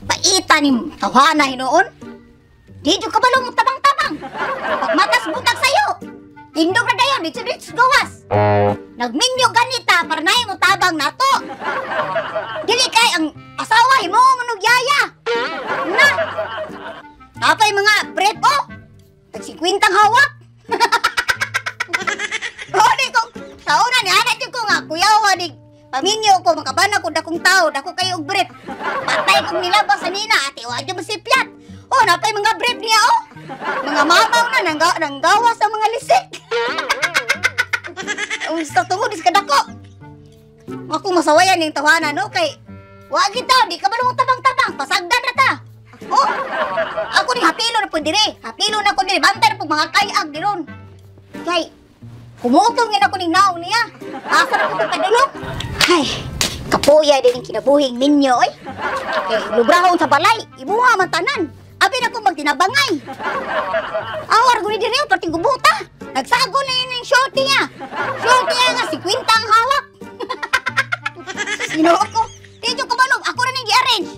Paita ni tawhana hinuon. Di jud kabalo mo tabang-tabang. Pagmatas butag sayo. Tindog na dayon, dito gawas. Nagminyo ganita para naay mo tabang nato. Dili kay ang asawa himo manog yaya. Na. Napay mga brief oh. Tag 50 hawak. Odi ko sa una ni anak ko nga kuyawa ni paminyo ko makabana ko dakong tao, dako kayo og brief. Patay kong nilabas sa nina, ate wa jud masipyat. Oh, napay mga brief niya oh. Mga mamaw na nanggawa sa mga lisik. Unsa tungod is kadako. Ako masawayan ning tawanan no kay wa gid ta, di ka man mo tabang-tabang, pasagdan ra ta. Oh. Ako ni hapilo na pud dire. Hapilo na ko dire, bantay na pud mga kayag diron. Kay kumutong yun ako ning naong niya. Asa na ko itong padulong? Ay, kapuya din ang kinabuhing minyo, oy. Kay lubrahon sa balay, imuha man tanan. Abi na ko magtinabangay. Awar ko ni dire, perting gubuta. Nagsago na yun yung shorty niya. Shorty niya nga, 50 ang hawak. Ginoo ko. Di ko kabalog, ako na ning gi-arrange.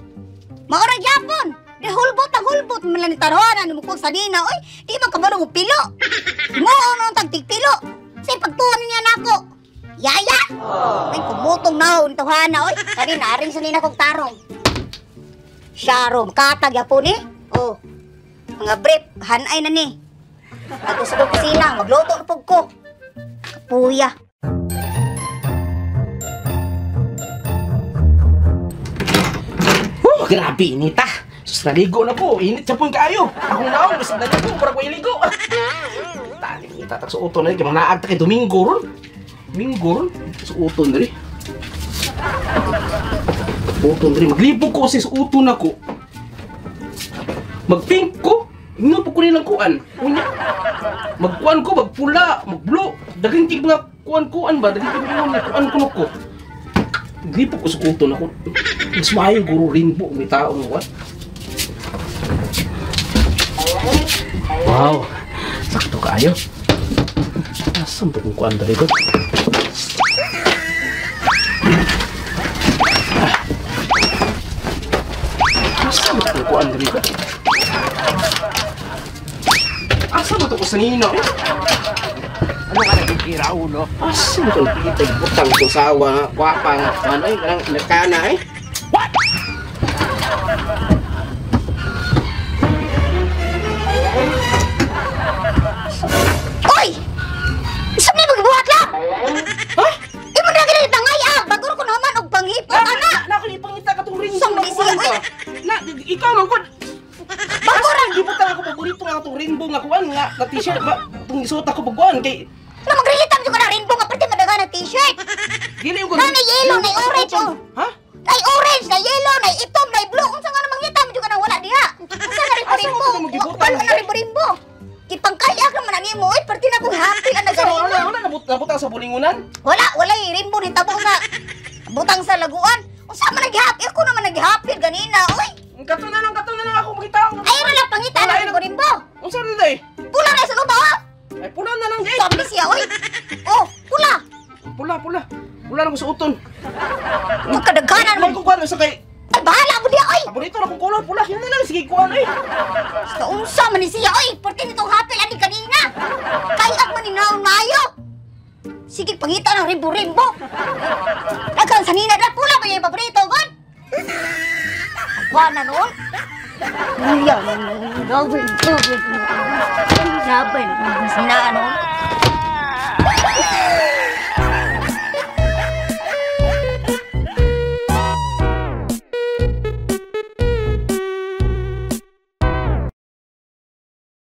Maura gyapon. Di hulbot ang hulbot. Mala ni taruhanan, numukog sa nina, oy. Di man kabalog mo pilo. Mo nung tagtigpilo. Say pagtuon niya nako. Yaya! May kumutong na ang tawhana, oy. Kani naaring sa nina kong tarong. Syaro, makatag yapon eh. Oh, mga brief, hanay na ni. Ako sa kong kusina, magluto na pug ko. Kapuya. Oh, grabe inita. Sus, naligo na po. Init sa pong kaayo. Akong naong, bisag naligo, para ko iligo. Tani, itatak sa uton na rin. Kaya naagta kay Domingo ron. Domingo ron. Sa uton na rin. Uton na rin. Maglibog ko kasi sa uton ako. Magpink ko. Ingnon po ko nilang kuan. Unya. Magkuan ko, magpula, magblue. Daghang kig mga kuan-kuan ba? Daghang kig mga kuan kuno ko. Maglibog ko sa uton ako. Mas maayo guro rainbow. May tao nga kuan. Wow. Sakto kaayo. Asa ba kung kuan dali ko? Asa ba kung kuan dali ko? Asa ba to ko sa nino? Ano ka nagkikira ulo? Asa ba itong pitay butang ko sawa, gwapa nga kuan ay kanang Amerikana ay. What? Oy! Isa may magbuhat lang! Ha? Imo na ginang tangay ah! Bago ko naman og panghipot ana! Na ako ipangita ka tong rainbow Sang na busy, kuan oy. ba? Na ikaw man gud. Bago ra! Gibutang ako paborito nga atong rainbow nga kuan nga na t-shirt ba itong gisuot ako pagkuan kay Na magrilitam jud ka na rainbow nga parte madagan na t-shirt. dili ko Na, na yellow, na orange, oh. Ha? Ay orange, na yellow, na itom, na blue. Unsa nga namang hitam jud ka na wala diha? Unsa nga Asa rainbow? mo ka magibutang? Wala na rainbow. Gipangkayak naman ani mo oy, parte na kong happy ang Asa wala nagarinbo. wala nabutang sa bulingunan? Wala, wala rainbow ni tabo sa butang sa laguan. Unsa man naghappy ako naman naghappy ganina oy. Kato na lang ako makita. Ay ra lang pangita Wala, na rainbow rainbow. Unsa na day? Pula na sa lupa oh. Ay pula na lang day. Sabi siya oy. Oh, pula. Pula pula. Pula na ko sa uton. Magkadaghanan May mo. ko kuan sa kay Ay bahala mo diha oy. paborito na kong color pula. Yun na lang sige kuan ay. Sa unsa man ni siya oy, parte nitong hapil ani kanina. Kayag man ni naon maayo. Sige pangita ng rimbo-rimbo. Daghan sa nina da pula ba yung paborito god? Kuha na noon. Uya, gawin, gawin. Sabay, sina noon.